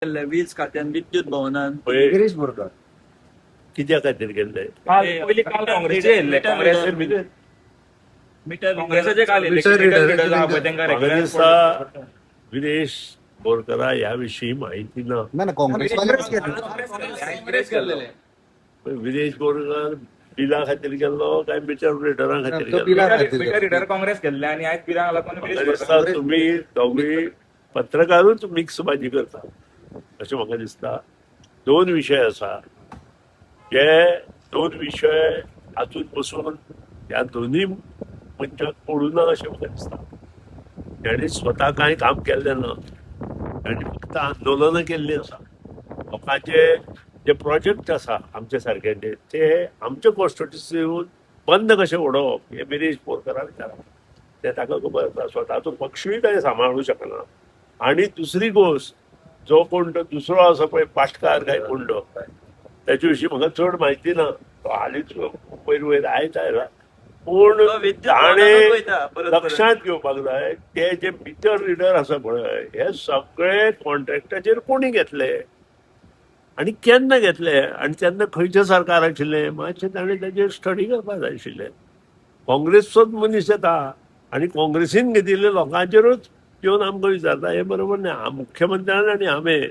केल्ले वीज खात्यान, विद्युत भवनान. पळय. गिरीश बोरकर. कित्या खातीर गेल्ले? काल पयलीं काल काँग्रेसचे येयल्ले, काँग्रेस मिटर काँग्रेसाचे काल येयल्ले. Metre metre reader. रिडर आहा पळय, तांकां म्हाका रेगुलर दिसता विरेश बोरकरा ह्या विशीं म्हायती ना. ना ना, काँग्रेस. काँग्रेस केल्ले. पण विरेश बोरकर बिला खातीर गेल्लो काय मिटर रिडरा खातीर तो गेल्लो? बिला खातीर. मिटर रिडर काँग्रेस केल्ले आनी आयज बिलांक लागून म्हाका विरेश दिसता बोरकर. तुमी दोगूय पत्रकारूच मिक्स भाजी करता अशें म्हाका दिसता. दोन विशय आसा. हे दोन विशय हातूंत बसून ह्या दोनूय मनशाक पडूं ना अशें म्हाका दिसता. ताणी स्वता कांय काम केल्लें ना, ताणी फक्त आंदोलनां केल्लीं आसा. लोकांचे जे प्रोजेक्ट आसा आमच्या सारक्यांचे, ते आमचे कॉन्स्टिट्युन्सी येवन बंद कशें उडोवप हें विरेश बोरकरान विचारप, तें ताका खबर आसा. स्वताचो पक्षूय काय सांबाळूंक शकना. आनी दुसरी गोश्ट, जो कोण तो दुसरो आसा पळय, पाटकार काय कोण तो, त्याच्या विशीं म्हाका चड म्हायती ना. तो हालींच वयर वयर आयत आयला. पूण तो विद्युत ताणें भवनानूच वयता परत परत. लक्षांत घेवपाक जाय, ते जे मिटर रिडर आसा पळय, हे सगळे कॉन्ट्रॅक्टाचेर कोणी घेतले आनी केन्ना घेतले आनी तेन्ना खंयचें सरकार आशिल्लें, मातशें ताणें ताजेर स्टडी करपाक जाय आशिल्लें. काँग्रेसचोच मनीस येता आनी काँग्रेसीन घेतिल्ल्या लोकांचेरूच येवन आमकां विचारता, हें बरोबर न्हय. मुख्यमंत्र्यान आनी हांवें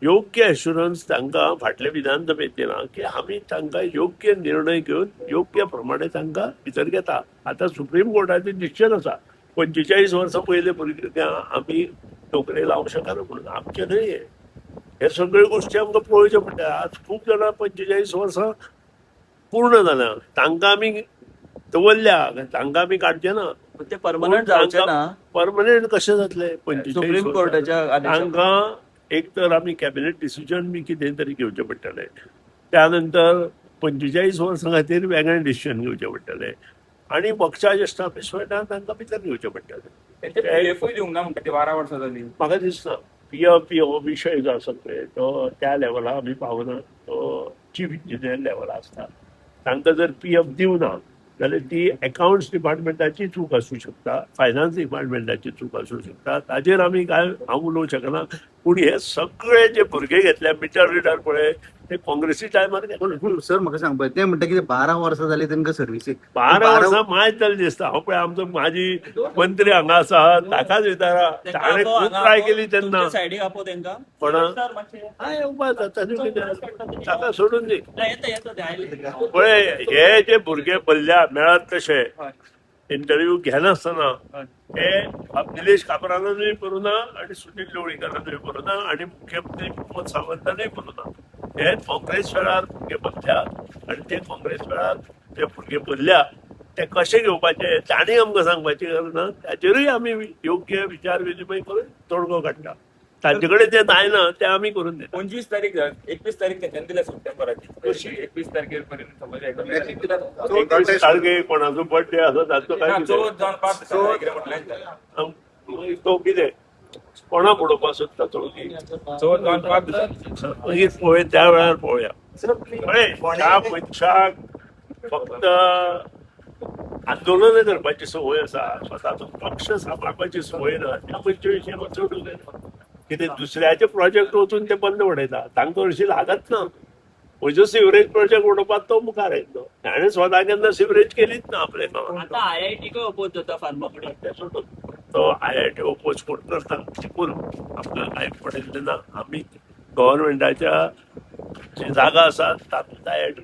योग्य एश्युरन्स तांकां फाटले विधानसभेत दिलां की आमी तांकां योग्य निर्णय घेवन योग्य प्रमाणे तांकां भितर घेता. आतां सुप्रीम कोर्टाचें डिसिजन आसा, 45 वर्सां पयले भुरग्यांक आमी नोकरे लावंक शकना म्हणून. आमचें न्हय हें. हे सगळ्यो गोश्टी आमकां पळोवच्यो पडटा. आज खूब जाणां 45 वर्सां पूर्ण जाल्या, तांकां आमी दवरल्या, तांकां आमी काडचे ना. ते परमनंट जावचे ना. परमनंट कशें जातले 45 सुप्रीम वर्सां? कोर्टाच्या आदेशा. तांकां एक तर आमी कॅबिनेट डिसिजन बी कितें तरी घेवचें पडटलें, त्या नंतर 45 वर्सां खातीर वेगळें डिसिजन घेवचें पडटलें आनी पक्षाचे एस्टाब्लिशमेंटान तांकां भितर घेवचें पडटलें. तेंचे पीएफूय दिवंक ना म्हणटा, ते 12 वर्सां जाली. म्हाका दिसना पी एफ बी हो विशय जो आसा पळय, तो त्या लेवला आमी पावना. तो चीफ इंजिनियर लेवला आसता. तांकां जर पी एफ दिवना जाल्यार ती एकावंट्स डिपार्टमेंटाची चूक आसूं शकता, फायनान्स डिपार्टमेंटाची चूक आसूं शकता. ताजेर आमी कांय हांव उलोवंक शकना. पूण हे सगळे जे भुरगे घेतले मिटर रिडर पळय, ते काँग्रेसी टायमार घेतले. पूण सर, म्हाका सांगपा, ते म्हणटा की 12 वर्सां जाली तांकां सर्विसीक. 12 वर्सां मायज जालें दिसता. हांव पळय, आमचो म्हाजी मंत्री हांगा आसा, ताकाच विचारा. ताणें खूब ट्राय केली तेन्ना. सायडीक आपो तेंका. कोणा? सर, मातशें. हा, येवपा जाता. ताका सोडून दी. नाही, येता येता ते आयले. पळय, हे जे भुरगे भरल्या मेळत तशे इंटरव्यू घेनासतना, हे निलेश काब्रालानूय करूं ना आणि सुनील लोळीकरानूय करूं ना आणि मुख्यमंत्री प्रमोद सावंतानूय करूं ना. हे काँग्रेस वेळार भुरगे भरल्या आणि ते काँग्रेस वेळार ते भुरगे भरल्या, ते कशे घेवपाचे तांणी आमकां सांगपाची गरज ना. ताचेरूय आमी योग्य विचार विनिमय करून तोडगो काडटा. तांचे कडेन ते जायना ते आमी करून दिता. 25 तारीख, 21 तारीख तेंच्यांनी दिल्या सप्टेंबराची. कशी? 21 तारखेर पर्यंत समज. 21 तारखे कोणाचो बर्थडे आसा ताचो काय कितें? 4 जावन 5 कितें म्हटलें. मागीर तो कितें कोणाक उडोवपाक सोदता चवथी? 4 जावन 5 दिसांनी. मागीर पळोवया, त्या वेळार पळोवया. पळय, त्या मनशाक फक्त आंदोलनां करपाची संवय आसा, स्वताचो पक्ष सांबाळपाची संवय ना. त्या मनशा विशीं हांव चड उलयना. कितें दुसऱ्याचे प्रोजेक्ट वचून ते बंद उडयता, तांकां हरशीं लागत ना. म्हजो सिवरेज प्रोजेक्ट उडोवपाक तो मुखार आयिल्लो, ताणें स्वता केन्ना सिवरेज केलीच ना आपले गांवांत. आता आयआयटी को अपोज जाता फार्मा फुडें. ते सोडून, तो आयआयटी ओपोज कोण करता ते करूं, आमकां कांय पडिल्लें ना. आमी गव्हर्मेंटाच्या जी जागा आसा तातूंत आयआयटी.